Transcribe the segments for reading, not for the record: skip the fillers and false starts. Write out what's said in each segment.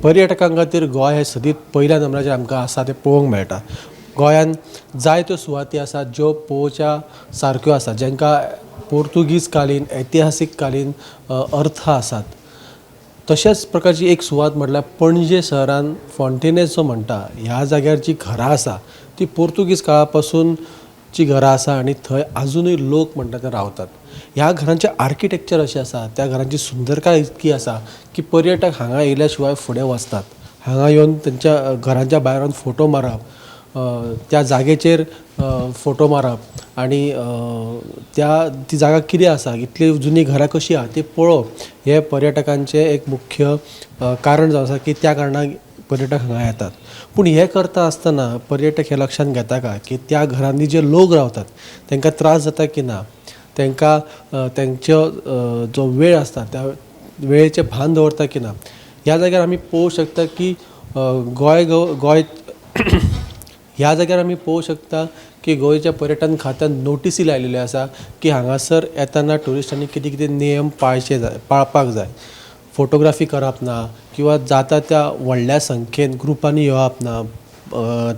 पर्यटकां खातीर गोंय हें सदींच पयल्या नंबराचेर आमकां आसा तें पळोवंक मेळटा. गोंयांत जायत्यो सुवाती आसात ज्यो पळोवच्या सारक्यो आसा, जांकां पोर्तुगीज कालीन ऐतिहासीक कालीन अर्थ आसात. तशेंच प्रकारची एक सुवात म्हटल्यार पणजे शहरान फोंटेनेज जो म्हणटा ह्या जाग्यार जी घरां आसा ती पोर्तुगीज काळा पासून जी घरां आसा आनी थंय आजुनूय लोक म्हणटा ते रावतात. ह्या घरांचें आर्किटेक्चर अशें आसा, त्या घरांची सुंदरकाय इतकी आसा की पर्यटक हांगा येयल्या शिवाय फुडें वचनात. हांगा येवन तेंच्या घरांच्या भायर रावन फोटो मारप, त्या जागेचेर फोटो मारप आनी त्या ती जागा कितें आसा, इतली जुनी घरां कशीं आहा ती पळोवप हें पर्यटकांचें एक मुख्य कारण जावन आसा की त्या कारणाक पर्यटक हांगा येतात. पूण हें करता आसतना पर्यटक हें लक्षांत घेता काय की त्या घरांनी जे लोक रावतात तांकां त्रास जाता की ना, तांकां तेंचो जो वेळ आसता त्या वेळेचें भान दवरता की ना. ह्या जाग्यार आमी पळोवंक शकता की गोंय गोंय ह्या जाग्यार आमी पळोवंक शकता की गोंयच्या पर्यटन खात्यान नोटिसी लायलेल्यो आसा की हांगासर येतना ट्युरिस्टांनी कितें कितें नियम पाळचे जाय, पाळपाक जाय. फोटोग्राफी करप ना किंवा जाता त्या व्हडल्या संख्येन ग्रुपांनी येवप ना,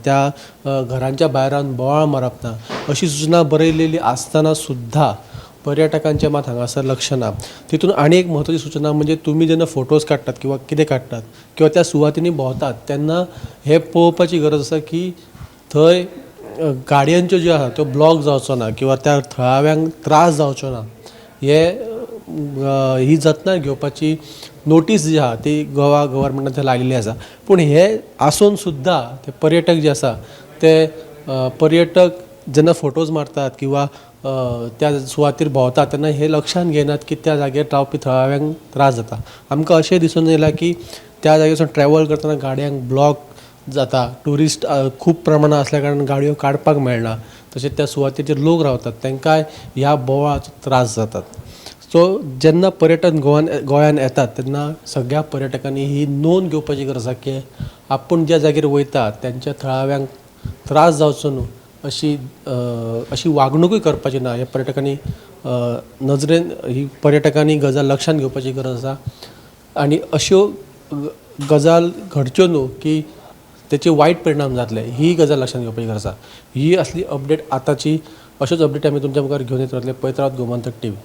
त्या घरांच्या भायर रावन बोवाळ मारप ना, अशी सुचना बरयलेली आसतना सुद्दां पर्यटकांचें मात हांगासर लक्ष ना. तितून आनी एक म्हत्वाची सुचना म्हणजे तुमी जेन्ना फोटोज काडटात किंवा कितें काडटात किंवा त्या सुवातींनी भोंवतात तेन्ना हें पळोवपाची गरज आसा की थंय गाडयांच्यो ज्यो आसा त्यो ब्लॉक जावचो ना किंवा त्या थळाव्यांक त्रास जावचो ना, हे ही जतनाय घेवपाची नोटीस जी आहा ती गोवा गव्हर्मेंटान थंय लायलेली आसा. पूण हे आसून सुद्दां ते पर्यटक जे आसा ते पर्यटक जेन्ना फोटोज मारतात किंवा त्या सुवातेर भोंवतात तेन्ना हे लक्षांत घेनात की त्या जाग्यार रावपी थळाव्यांक त्रास जाता. आमकां अशें दिसून येयलां की त्या जाग्यार ट्रॅवल करतना गाडयांक ब्लॉक जाता, ट्युरिस्ट खूब प्रमाणांत आसल्या कारणान गाडयो काडपाक मेळना, तशेंच त्या सुवातेर जे लोक रावतात तांकांय ह्या बोवाळाचो त्रास जातात. सो जेन्ना पर्यटन गोंयान येतात तेन्ना सगळ्या पर्यटकांनी ही नोंद घेवपाची गरज आसा की आपूण ज्या जाग्यार वयता तेंच्या थळाव्यांक त्रास जावचो न्हू अशी अशी वागणुकूय करपाची ना, हे पर्यटकांनी नजरेन ही पर्यटकांनी गजाल लक्षांत घेवपाची गरज आसा. आनी अश्यो गजाल घडच्यो न्हू की तेचे वायट परिणाम जातले ही गजाल लक्षांत घेवपाची गरज आसा. ही असली अपडेट आतांची, अश्योच अपडेट आमी तुमच्या मुखार घेवन येत रावतले. पळयत रावात गोमंतक टीव्ही.